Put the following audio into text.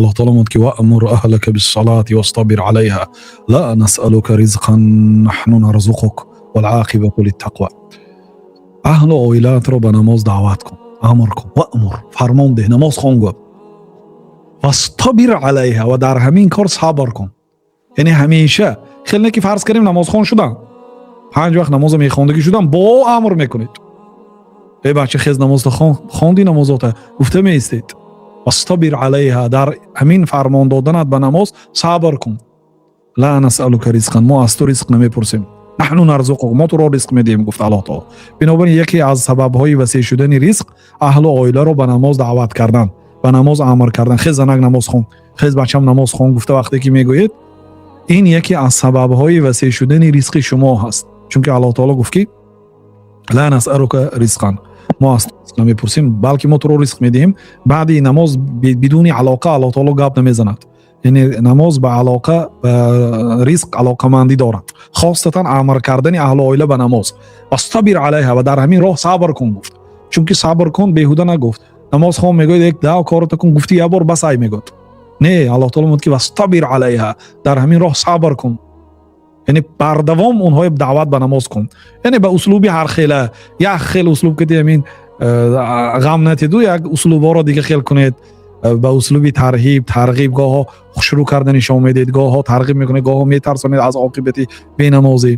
Аллоҳ таоло мегӯяд, ки وأمر أهلك بالصلاة واصطبر عليها لا نسألك رزقا نحن نرزقك والعاقبة للتقوى. Аҳлу оилаатро ба намоз даъват кун, амр кун. وأمر, фармон деҳ, намоз хон гӯ. واصطبر عليها, ва дар ҳамин кор сабр кун. Яъне ҳамеша хел не, ки фарз кардем, намозхон шудам, панҷ вақт намоза мехондагӣ шудам, бо амр мекунед: «Э бача, хез, намозта хон, хонди намозота?» гуфта меистед. واصطبر عليها, дар ҳамин фармон доданат ба намоз сабр кун. لا نسألك رزقا, мо аз ту ризқ намепурсем. نحن نرزقك, мо туро ризқ медиҳем, гуфт Аллоҳ таоло. Бинобар ин яке аз сабабҳои васеъ шудани ризқ аҳлу оиларо ба намоз даъват кардан, ба намоз амр кардан. «Хез, занак, намоз хон, хез, бачам, намоз хон», гуфта вақте ки мегӯед, ин яке аз сабабҳои васеъ шудани ризқи шумо ҳаст, чунки Аллоҳ таоло гуфт, ки لا نسألك رزقا, мо аз ту ризқ намепурсем, балки мо туро ризқ медиҳем. Баъди намоз бидуни алоқа Аллоҳ таоло гап намезанад. Яъне намоз ба алоқа ба ризқ алоқамандӣ дорад, хосатан амр кардани аҳлу оила ба намоз. واصطبر عليها, ва дар ҳамин роҳ сабр кун, гуфт. Чунки сабр кун беҳуда нагуфт. Намоз хон мегӯяд, як да кората кун гуфти, як бор бас, ай мегӯяд. Не, Аллоҳ таоло мегӯяд, ки واصطبر عليها, дар ҳамин роҳ сабр кун, яъне бардавом онҳои даъват ба намоз кун. Яъне ба услуби ҳархела, як хел услуб кади ҳамин ғам натиду, як услубҳоро дига хел кунед, ба услуби тарҳиб, тарғиб, гоҳо хушрӯ карда нишон медиҳед, гоҳо тарғиб мекунед, гоҳо метарсонед аз оқибати бенамозӣ.